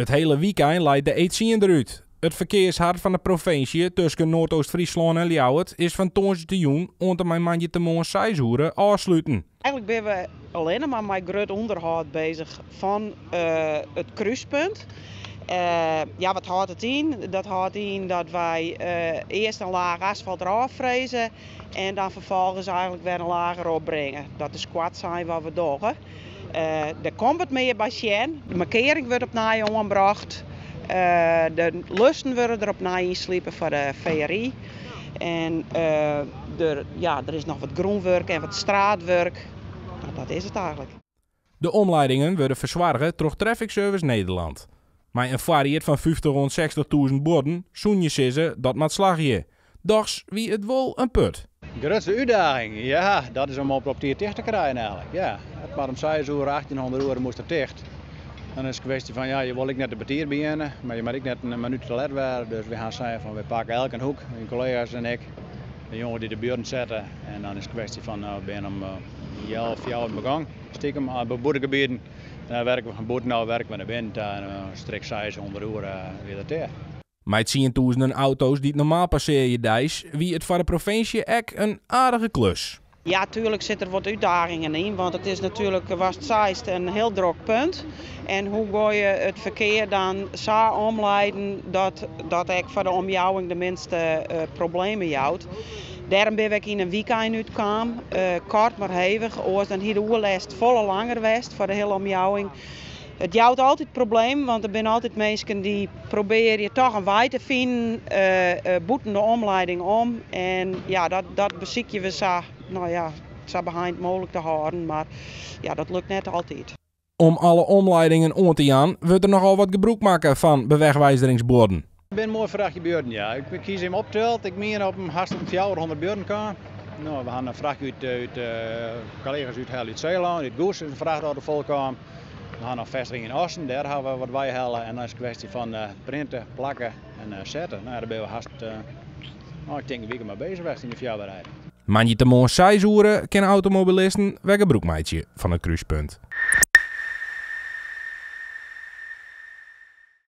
It hiele wykein leit de E tsien derút. It ferkearshart fan de provinsje tusken Noardeast-Fryslân en Ljouwert is fan tongersdeitejûn oant en mei moandeitemoarn 6 oere ôfsluten. Eigenlik binne we allinne mar mei grut ûnderhâld beuzich fan it krúspunt. Ja, wat hâldt it yn? Dat hâldt yn dat wy earst in laach asfalt derôf freze en dan ferfolgens eigenlik wer in laach derop bringe. Dat is koart sein wat we dogge. Der komt wat mear by sjen. De markearring wurdt opnij oanbrocht. De lussen wurde der opnij ynslipe foar de VRI. En der, ja, der is noch wat grûnwurk en wat straatwurk. No, dat is it eigenlik. De omleidingen wurde fersoarge troch Traffic Service Nederland. Mei in foarried fan 50 oant 60.000 buorden soene je sizze dat moat slagje. Dochs wie it wol in put. Grutste útdaging? Ja, dat is om op tiid ticht te krijen eigenlik. Ja, it moat om 6 oere, 1800 oere moast it ticht. Dan is it kwestje fan, ja, je wolle ek net te betiid begjinne, mar je moatte ek net in minút te let wêze. Dus we ha sein fan, we pakke elk in hoek, myn kollega's en ik, de jongen dy't de buorden sette. En dan is it kwestje fan, no, we binne om 3:30 begûn, stikem, by bûtengebieten. Dan werke we fan bûten ôf, werke we nei binnen ta en strik 600 oere wie dat ticht. Mei tsientûzenen auto's dy't normaal passearje deis, wie it foar de provinsje ek in aardige klus. Ja, tuerlik sit der wat útdagingen yn, want it is natuerlik, watst seist, in hiel drok punt. En hoe gean je it ferkear dan sa omleiden dat dat ek foar de omjouwing de minste problemen jout. Dêrom binne we ek yn in wykein útkaam, koart mar hevich, oars dan hie de oerlêst folle langer west foar de hiele omjouwing. It jout altyd problemen, want der binne altyd minsken dy't probearje toch in wei te finen bûten de omleiding om. En ja, dat besykje we sa, no ja, sa beheind mooglik te hâlden, mar ja, dat lukt net altyd. Om alle omleidingen oan te jaan, wurdt der nochal wat gebrûk makke fan bewegwizeringsbuorden. It binne moai frachtje buorden, ja. Ik kies him opteld. Ik mien op in hast op 400 buorden kaam. No, we ha in fracht út kollega's út Seelân, út Goes is in frachtauto fol kaam. We ha noch festiging yn Assen, dêr ha we wat weihelle. En dan is it kwestje fan printe, plakke en sette. No, dêr binne we hast, no, ik tink in wike mei beuzich west yn de foarbereiding. Moandeitemoarn 6 oere kinne automobilisten wer gebrûk meitsje fan it krúspunt.